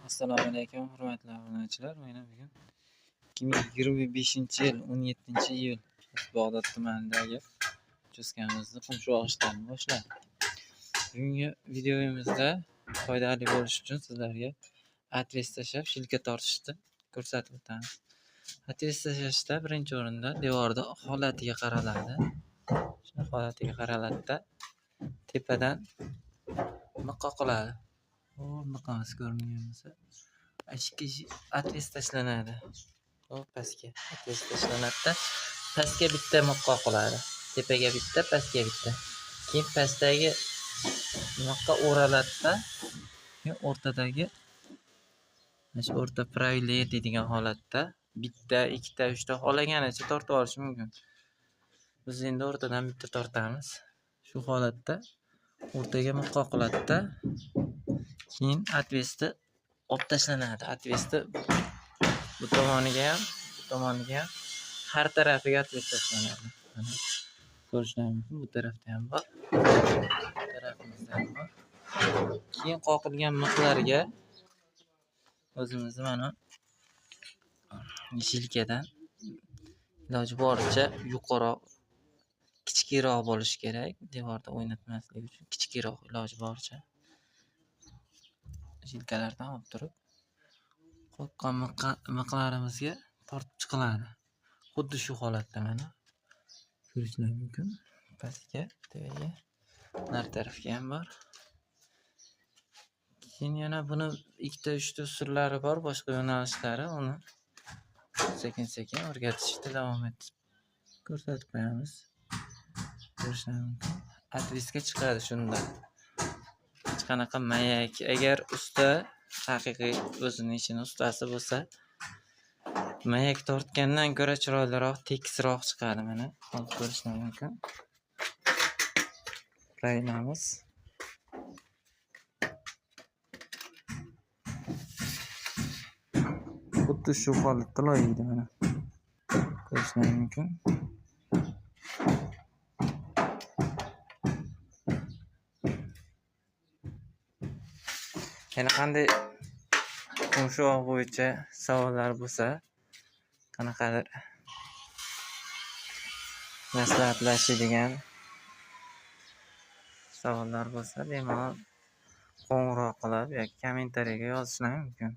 Assalomu alaykum, hurmatli obunachilar. Mana bugun 2025-yil 17-iyul Bag'dod tumanidagi uchastkamizda qumshoq ishlarini boshladik. Bugungi videomizda foydali bo'lishi uchun sizlarga atves tashlab shilka tortishni ko'rsatib o'tamiz. Atves tashlashda birinchi o'rinda devorda holatiga qaraladi. Shuni holatiga qaraladida tepadan miq qoqiladi. Miqamiz ko'ringan bo'lsa, atves tashlanadi. Pastga atves tashlanadi-da, pastga bitta miq qoqiladi. Tepaga bitta, pastga bitta. Keyin pastdagi miqqa o'raladi-da, keyin o'rtadagi mana shu o'rta правильно deydigan holatda bitta, ikkita, uchta xohlaganicha tortib olish mumkin. Biz endi o'rtadan bitta tortamiz. Shu holatda o'rtaga miq qoqiladi-da, keyin atvesni olib tashlanadi. Atvesni bu tomoniga ham, bu tomoniga ham, har tarafiga atves tashlanadi. Mana ko'rishingiz mumkin, bu tarafda ham bor, bu tarafimizda ham bor. Keyin qoqilgan miqlarga o'zimizni mana shilkadan iloji boricha yuqoriroq, kichikroq bo'lishi kerak, devorda o'ynatmaslik uchun kichikroq iloji boricha shilkalardan olib turib qoqqan miqlarimizga tortib chiqiladi. Xuddi shu holatda mana ko'rishingiz mumkin. Pastga, tepaga, nari tarafga ham bor. Keyin yana buni ikkita, uchta usullari bor, boshqa yo'nalishlari, uni sekin-sekin o'rgatishda davom etib ko'rsatib qo'yamiz. Ko'rishingiz mumkin. Atvesga chiqadi shunda. Hech qanaqa mayak, agar usta haqiqiy o'zini ishini ustasi bo'lsa, mayak tortgandan ko'ra chiroyliroq, tekisroq chiqadi mana. Hozir ko'rishingiz mumkin. Tayinlamiz. Xuddi shu holatda loyiydi mana. Ko'rishingiz mumkin. Yana qanday qumshoq bo'yicha savollar bo'lsa, qanaqadir maslahatlashadigan savollar bo'lsa, bemalol qo'ng'iroq qilib yoki kommentariyaga yozishlari mumkin.